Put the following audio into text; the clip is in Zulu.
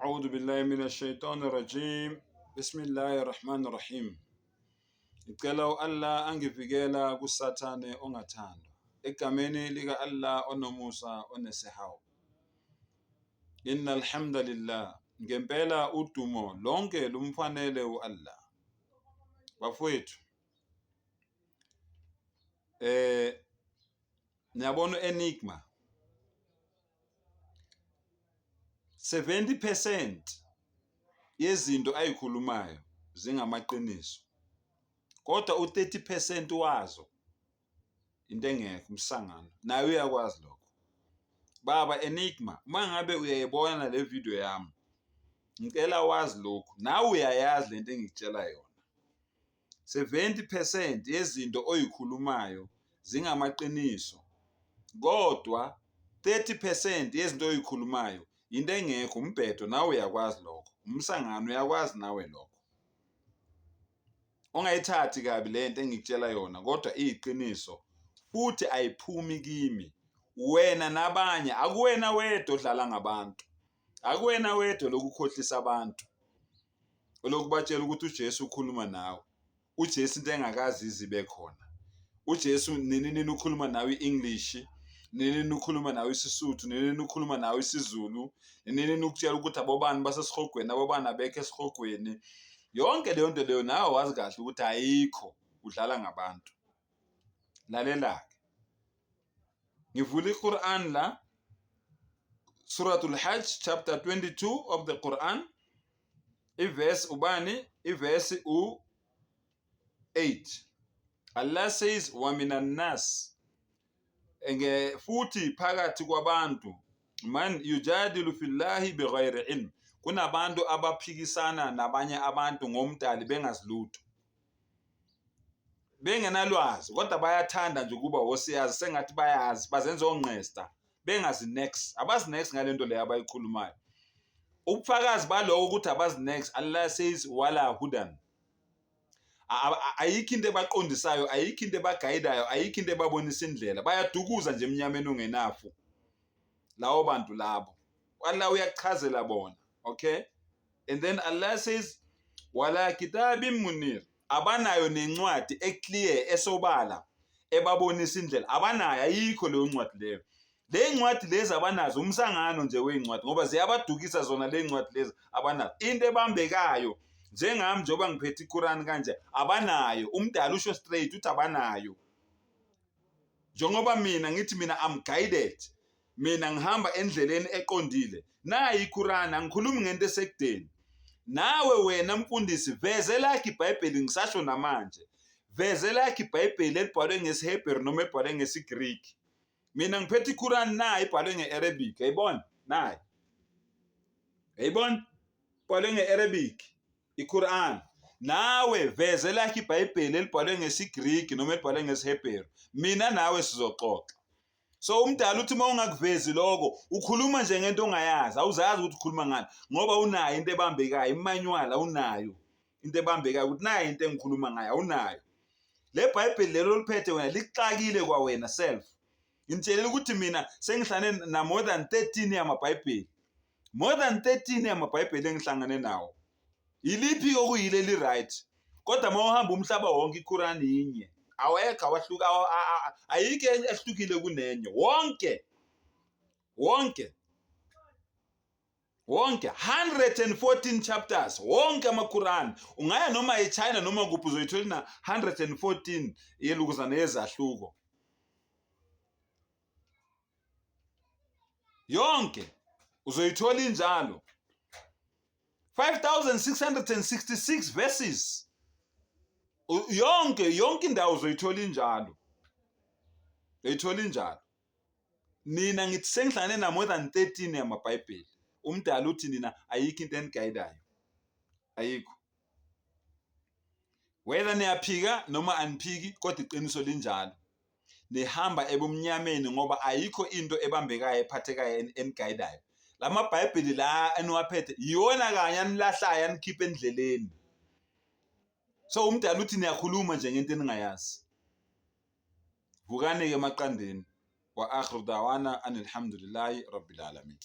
A'udhu billahi minash shaitani rajim. Bismillahir Rahmanir Rahim. Ngicela u-Allah angivikela kuSathane ongathandwa. Egameni lika Allah onomusa onesihawu. Innal hamdalillah. Ngempela udumo lonke lumfanele u-Allah. Bafowethu. Niyabona u-Enigma 70% yezinto ayikhulumayo zingamaqiniso kodwa u-30% wazo into engekho umsangano naye uyakwazi lokho baba Enigma uma ngabe uyayibona le video yami ngicela wazi lokhu nawe uyayazi lento engikutshela yona 70% yezinto oyikhulumayo zingamaqiniso kodwa 30% yezinto oyikhulumayo into engekho umbhedo nawe uyakwazi lokho umsangano uyakwazi nawe lokho ungayithathi kabi le nto engikutshela yona kodwa iyiqiniso futhi ayiphumi kimi wena nabanye akuwena wedwa odlala ngabantu akuwena wedwa lokukhohlisa abantu olokubatshela ukuthi uJesu ukhuluma nawe uJesu into engakazi izibe khona uJesu nini nini ukhuluma nawe iEnglish nini nini ukhuluma nawe isiSuthu nini nini ukhuluma nawe isiZulu nini nini ukutshela ukuthi abobani basesihogweni abobani abekho esihogweni yonke leyo nto leyo nawe wazi kahle ukuthi ayikho udlala ngabantu lalela-ke ngivula iQuran la Suratul Hajj chapter 22 of the Quran ivesi ubani ivesi u 8 Allah says wa minan nas nge futhi phakathi kwabantu man yujadilu fillahi bighayri ilm kunabantu abaphikisana nabanye abantu ngomdali bengazilutho bengenalwazi kodwa bayathanda nje ukuba wosiyazi sengathi bayazi bazenza ongqesta bengazi next abazi next ngale nto leyo abayikhulumayo ubufakazi baloko ukuthi abazi next Allah says wala hudan ayikho into ebaqondisayo ayikho into ebagayidayo ayikho into ebabonisa indlela bayadukuza nje emnyameni ongenafu lawo bantu labo Allah uyachazela bona okay and then Allah says wala kitabin munir abanayo nencwadi eclear esobala ebabonisa indlela abanayo ayikho leyo ncwadi leyo le ncwadi lezi abanazo umsangano nje wezincwadi ngoba ziyabadukisa zona le ncwadi lezi abanazo into ebambekayo njengami njengoba ngiphethe iQuran kanje abanayo umdala usho straight uthi abanayo njengoba mina ngithi mina I'm guided mina ngihamba endleleni eqondile nayi iQuran angikhulumi ngento esekudeni nawe wena mfundisi veze lakhe iBhayibheli ngisasho namanje veze lakhe iBhayibheli elibhalwe ngesiHebheru noma elibhalwe ngesiGriki mina ngiphethe iQuran nayi ibhalwe ngeArabic yayibona nayi yayibona ibhalwe ngeArabic iQuran nawe veze lakhe iBhayibheli elibhalwe ngesiGriki noma elibhalwe ngesiHebheru mina nawe sizoxoxa so umdala uthi uma ungakuvezi lokho ukhuluma nje ngento ongayazi awuzazi ukuthi ukhuluma ngani ngoba unayo into ebambekayo imanual awunayo into ebambekayo ukuthi nayo into engikhuluma ngayo awunayo le bhayibheli lelo oliphethe wena likuxakile kwawena self ngimtshelile ukuthi mina sengihlane na more than 13 yamabhayibheli more than 13 yamabhayibheli engihlangane nawo Yiliphi okuyile li right? Kodwa uma uhamba umhlaba wonke iQuran yinye. Awekho awahluka ayikho ehlukile kunenye. Wonke wonke wonke 114 chapters wonke amaQuran ungaya noma eChina noma kuphi uzoyithola na 114 yelukuzana yezahluko yonke uzoyithola injalo 5666 verses yonke yonke indawo uzoyithola injalo uyithola injalo nina ngithi sengihlangane na more than 13 yamabhayibheli umdala uthi nina ayikho into enigayidayo ayikho whether niyaphika noma aniphiki kodwa iqiniso linjalo nihamba ebumnyameni ngoba ayikho into ebambekayo ephathekayo enigayidayo lamabhayibheli la eniwaphethe yiwona kanye anilahlayo anikhipha endleleni so umdala uthi niyakhuluma nje ngento eningayazi vukani-ke emaqandeni wa akhiru dawana anilhamdulillahi rabbil alamin.